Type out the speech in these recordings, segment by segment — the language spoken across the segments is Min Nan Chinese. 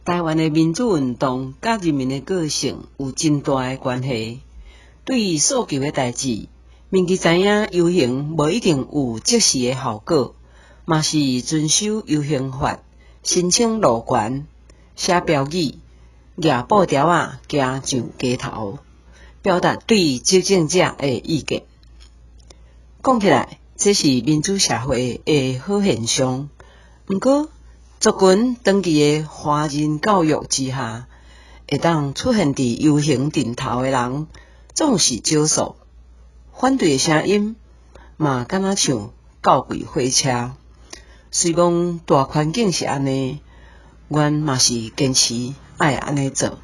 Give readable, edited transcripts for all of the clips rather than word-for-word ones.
台灣的民主運動佮人民的個性有真大的關係。對於訴求的代誌，民己知影遊行無一定有即時的效果，嘛是遵守遊行法，申請路權，寫標語，舉布條仔，行上街頭，表達對執政者的意見。講起來，這是民主社會的好現象。毋過，族群長期的華人教育之下，會當出現佇遊行陣頭的人，總是少數。反對的聲音嘛，敢若像教櫃火車。雖講大環境是按呢，阮嘛是堅持愛按呢做。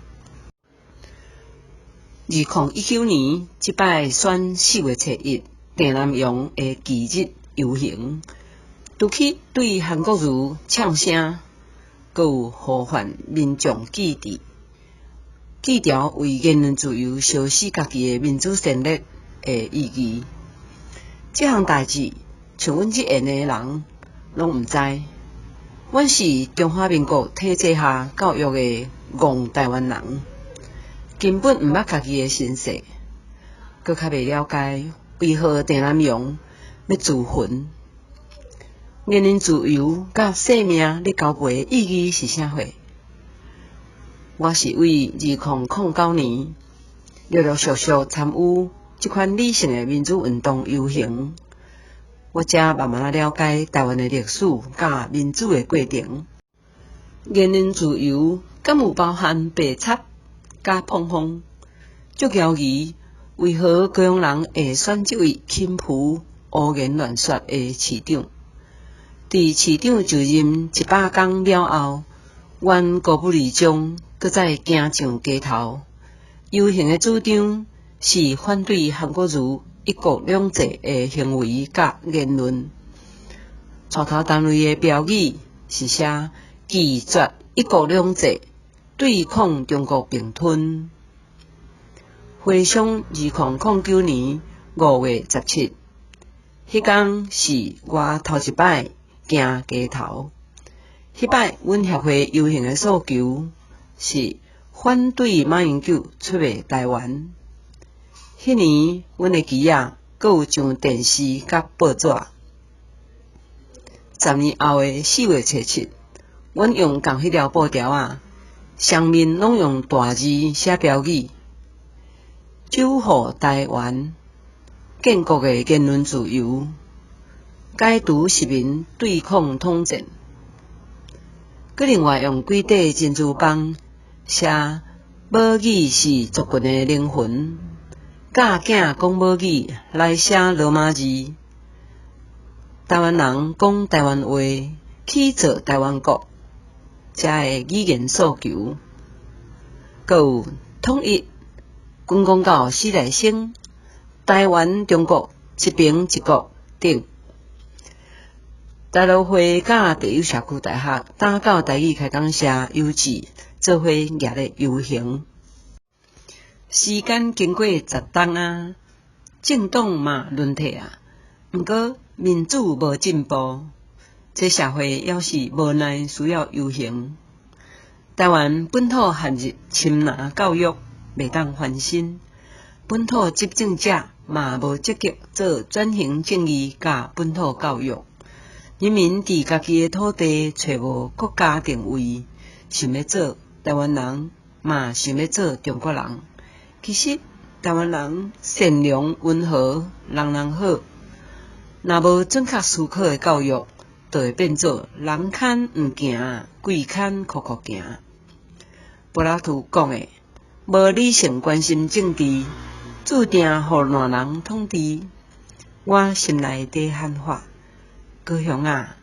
2019年，這擺選4月初1鄭南榕的忌日遊行，除去對韓國瑜嗆聲，閣有呼喚民眾記佇記牢為言論自由燒死家己的民主先烈的意義。這項代誌，像阮這緣的人攏毋知。阮是中華民國體制下教育的戇台灣人，根本毋捌家己的身世，閣較袂了解為何鄭南榕欲自焚。言論自由佮生命咧交陪的意義是啥貨？我是為2009年陸陸續續參與這款理性的民主運動遊行，我才慢慢仔了解台灣的歷史佮民主的過程。言論自由敢有包含白賊佮膨風？足猶疑為何高雄人會選這位輕浮胡言亂說的市長？佇市長就任100工了後，阮高不離將閣再行上街頭。遊行的主張是反對韓國瑜一國兩制的行為佮言論。帶頭單位的標語是寫拒絕一國兩制，對抗中國併吞。回想2009年5月17，彼工是我頭一擺行街頭。彼擺阮協會遊行的訴求是反對馬英九出賣台灣。彼年阮的旗仔閣有上電視佮報紙。10年後的4月初7，阮用仝彼條布條仔，上面攏用大字寫標語，守護台灣建國的言論自由，解除市民對抗統戰。閣另外用幾塊珍珠枋寫母語是族群的靈魂，教囝講母語來寫羅馬字。台灣人講台灣話，起造台灣國，遮的語言訴求，閣有統一軍公教時代生，台灣中國一爿一國等。大陸會佮地友社區大學打到台語開講社有志做伙舉咧遊行。時間經過10冬啊，政黨嘛輪替啊，毋過民主無進步，這社會猶是無奈需要遊行。台灣本土陷入深藍教育，袂當翻身。本土執政者嘛無積極做轉型正義佮本土教育。人民佇家己的土地揣無國家定位，想欲做台灣人，嘛想欲做中國人。其實台灣人善良溫和，人人好。若無準確思考的教育，就會變做人牽毋行，鬼牽箍箍行。柏拉圖講的，無理性關心政治，注定予爛人統治。我心內佇喊話：高雄啊，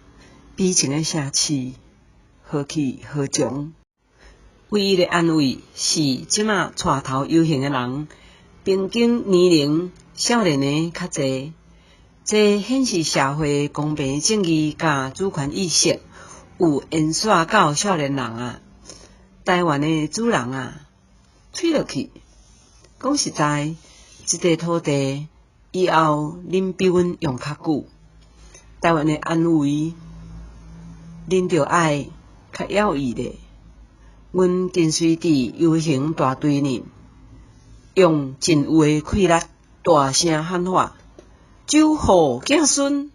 悲情的城市，何去何從？唯一的安慰是，這馬帶頭遊行的人，平均年齡少年的較濟，這顯示社會公平正義佮主權意識有延續到少年人啊！台灣的主人啊，喙落去！講實在，這塊土地以後恁比阮用較久，台灣的安危，恁著愛較猶豫咧。阮緊隨佇遊行大隊內，用真有的氣力大聲喊話：守護子孫，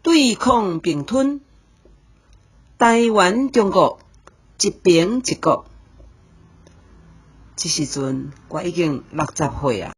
對抗併吞，台灣中國一爿一國。這時陣我已經60歲矣。